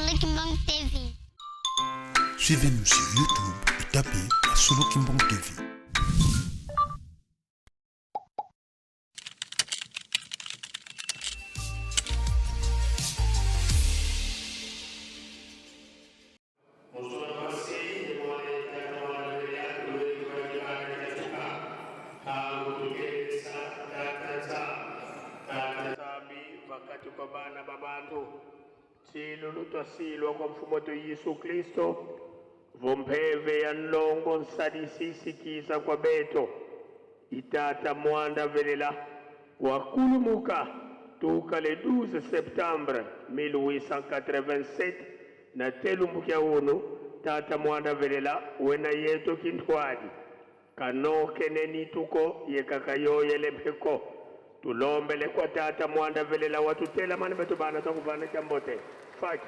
Masolo Kimbang TV. Suivez-nous sur YouTube et tapez Masolo Kimbang TV. Vakati kwa bana ba bantu tshilulu twasilwa kwa mfumo to Yesu Kristo vompheve ya nlongo nsadisisikiza kwa beto itata mwanda velela wakulumuka tuka le 12 septembre 1887 na telumbukia unu tata mwanda velela wena yeto kintwadi kanoke nituko yekakayoyele mpheko tulombele kwa tata mwanda velela watutela mani betu bana twakuvana chambote faki.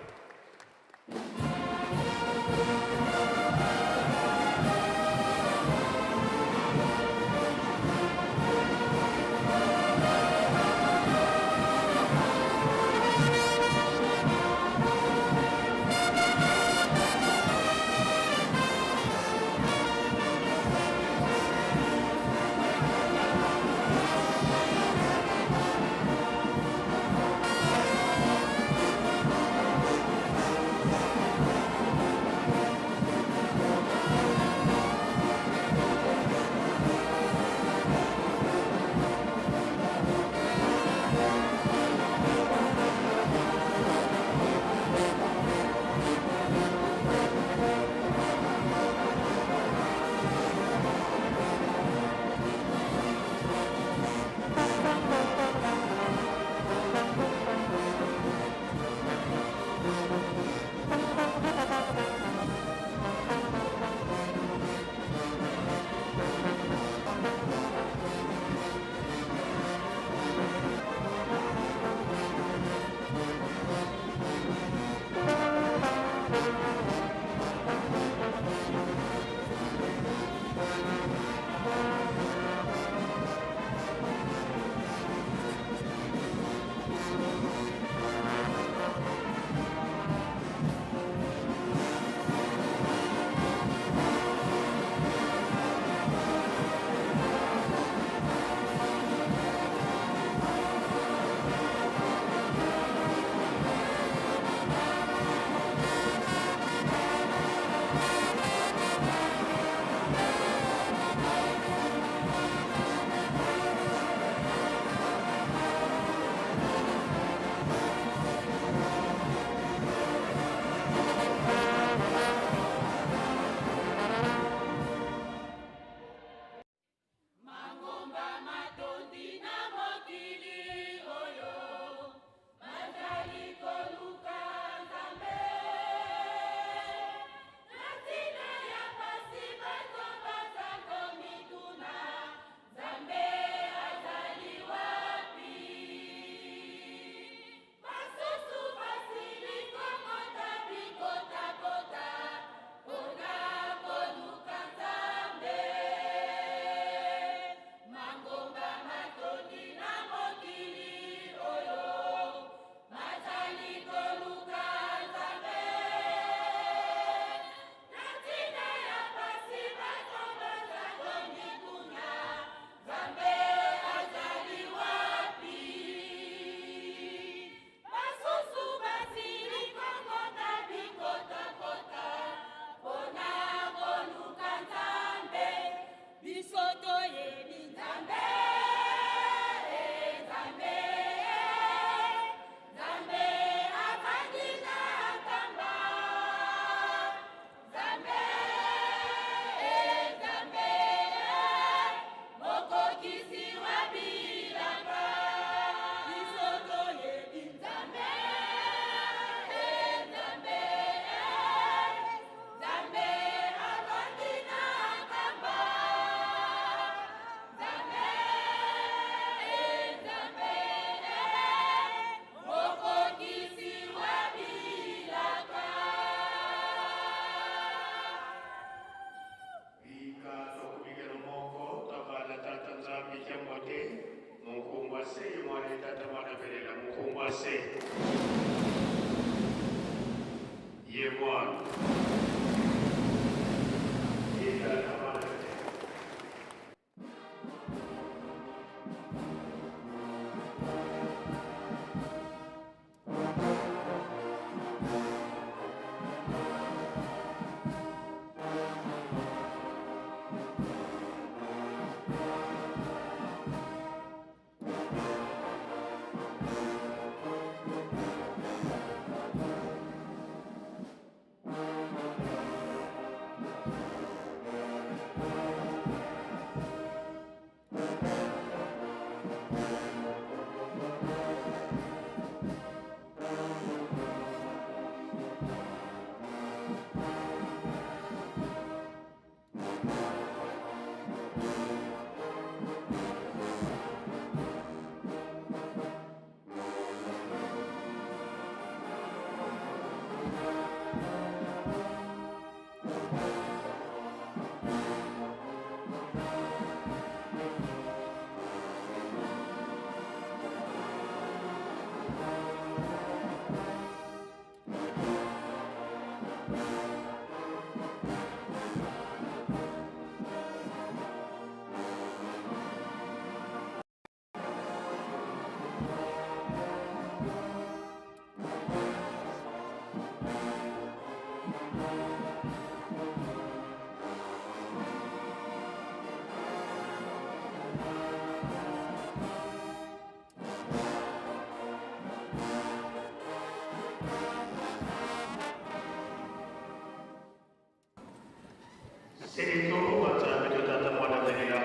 Seneto Nzambe to tata mwana velela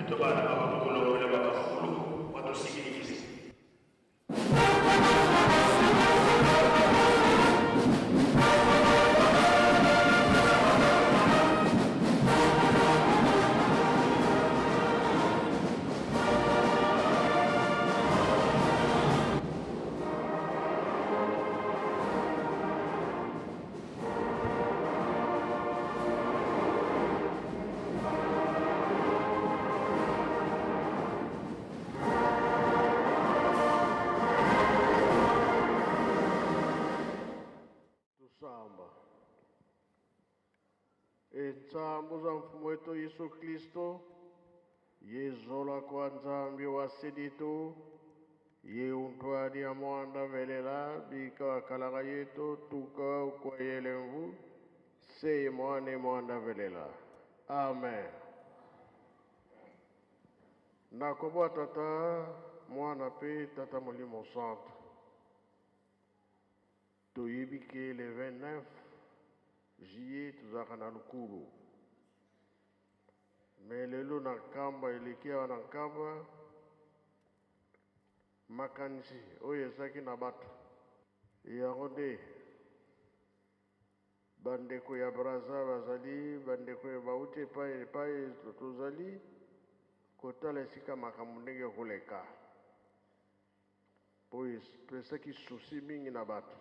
to bana ba bakolo ba bakulu watusikilize. Tusamba. Etsambo za mfumo wetu Yesu Kristo yezola kwa Nzambi wa seditu ye untwadi ya mwanda velela bika wakalaga yetu tuka kwa yelemvu se mwane mwanda velela. Amen. Nakoboa tata mwana pe tata molimo santo. Toyebi ke le 29 juillet tozalaka na lukulu. Me lelo na Nkamba eleki awa na Nkamba makanisi oyo ezalaki na bato yango nde bandeko ya Brazza bazali bandeko ya bauti epai epai tozali kotala esika makambo ndenge ekoleka mpo epesaki susi mingi na bato.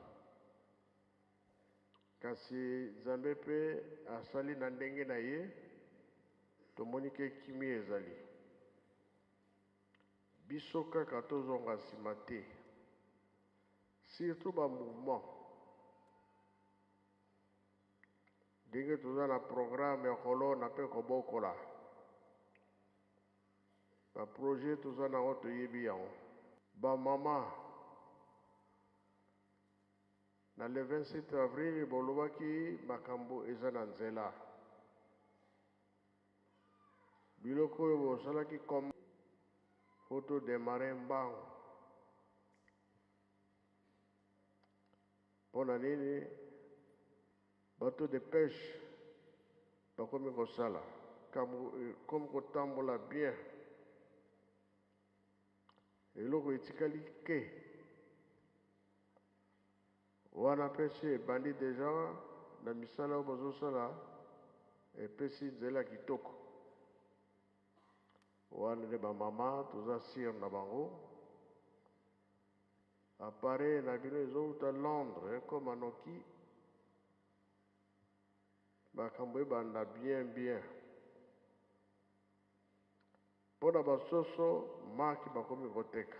Kasi Nzambe mpe asali na ndenge na ye, tomoni ke kimia ezali. Biso kaka tozonga nsima te, surtout ba mouvement ndenge toza na programme ya kolona mpe kobokola ba projet toza nango, toyebi yango. Bamama na le 27 avril bolobaki makambo eza na nzela, biloko oyo bosalaki comme faut todémarrer mbangu. Mpo na nini? Bateau de pêche bakomi kosala komi kotambola bien, eloko etikali ke wana mpe si ebandi deja na misala oyo bazosala, epesi nzela kitoko wana nde bamama toza sire na bango. Appareil na bino ezowuta Londres ekoma noki, makambo ebanda bien bien. Mpo na basoso maki bakomi koteka,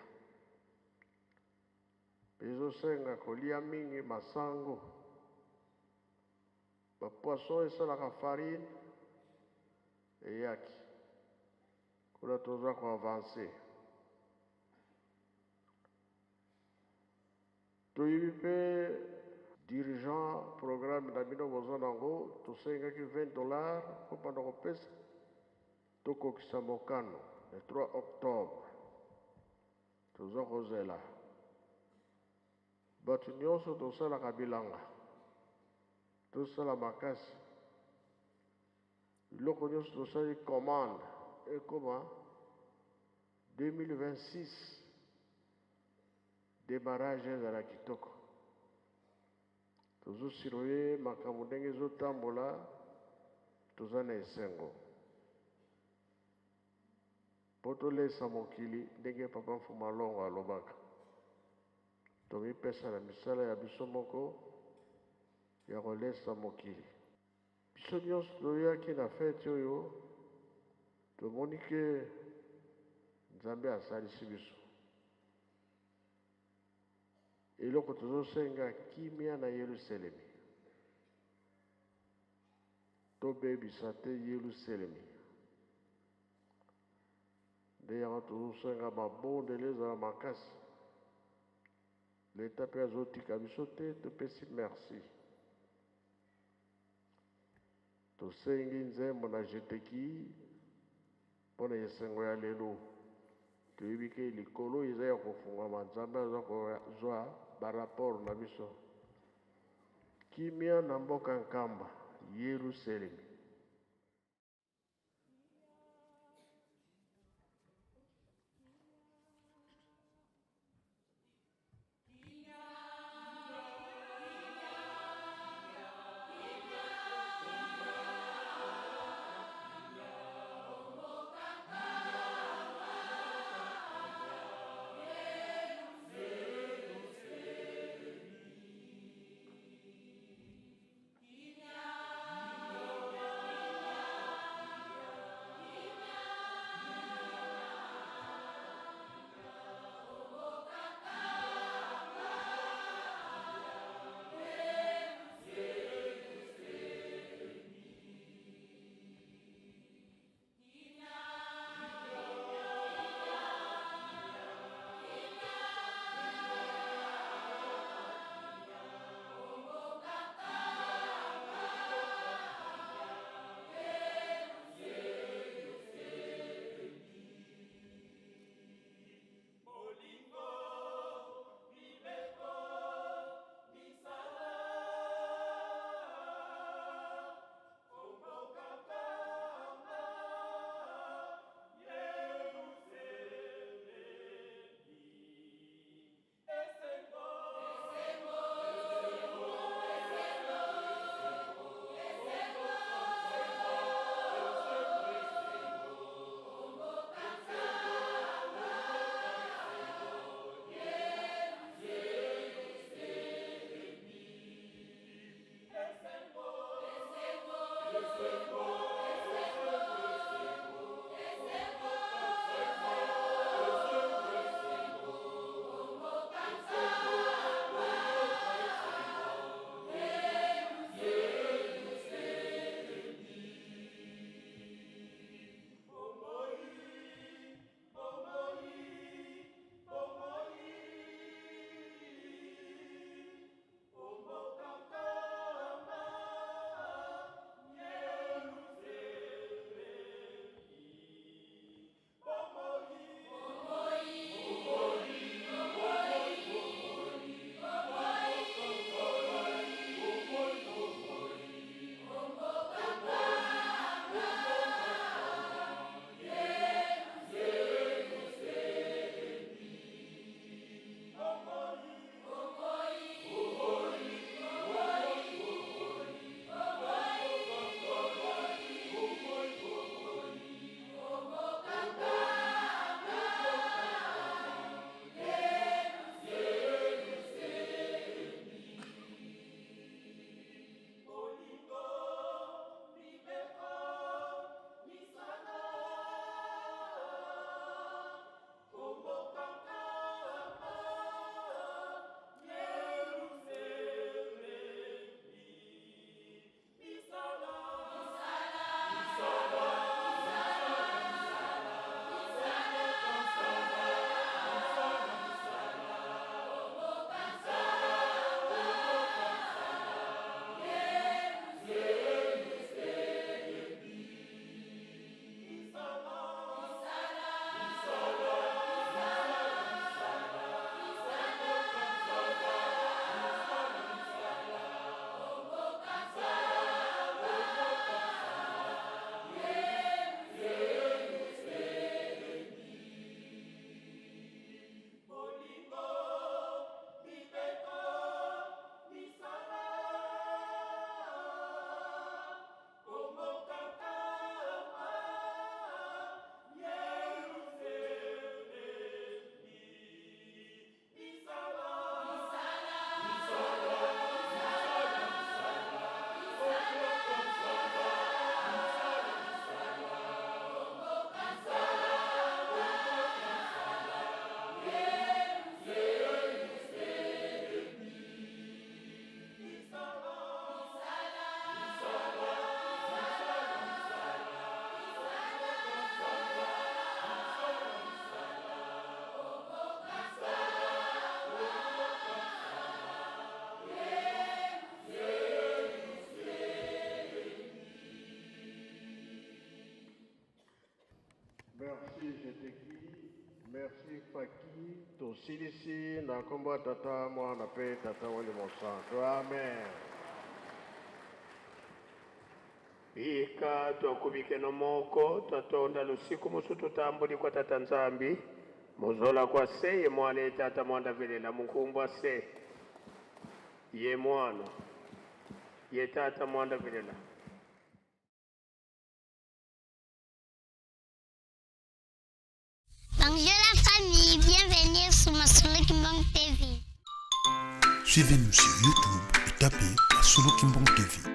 ezosenga kolia mingi masango. Bapoisson esalaka farine eyaki kuna, toza koavancer. Toyebi mpe dirigeant programme na bino boza nango, tosengaki 20 $ mpo banda kopesa, tokokisa mokano le 3 octobre. Toza kozela bato nyonso tosalaka bilanga, tosala makasi, biloko nyonso tosali commande ekoma 2026, démarrage ezala kitoko. Tozosurveiller makambo ndenge ezotambola. Toza na esengo mpo tolesa mokili ndenge papa Mfuma Longo alobaka. Tomipesa na misala ya biso moko ya kolesa mokili. Biso nyonso toyaki na fête oyo, tomoni ke Nzambe asalisi biso. Eloko tozosenga, kimia na Yelusalemi. Tobebisa te Yelusalemi. Nde yango tozosenga, mabondeli ezala makasi. Leta mpe azotika biso te, topesi merci. Tosengi nzembo na jeteki mpona esengo ya lelo. Toyebi ke likolo eza ya kofungwama, Nzambe aza kozwa barapport na biso. Kimia na mboka Nkamba, Yerusalemi. Tosilisi na nkombo ya Tata, Mwana mpe Tata Molimo Santo. Amen. Bika twakubikeno moko twatonda lusiku musu tutambuli kwa Tata Nzambi muzola kwa se ye mwana ye Tata mwanda velela munkumbwa se ye mwana ye Tata mwanda velela. Bonjour la famille, bienvenue sur Masolo Kimbang TV. Suivez-nous sur YouTube et tapez Masolo Kimbang TV.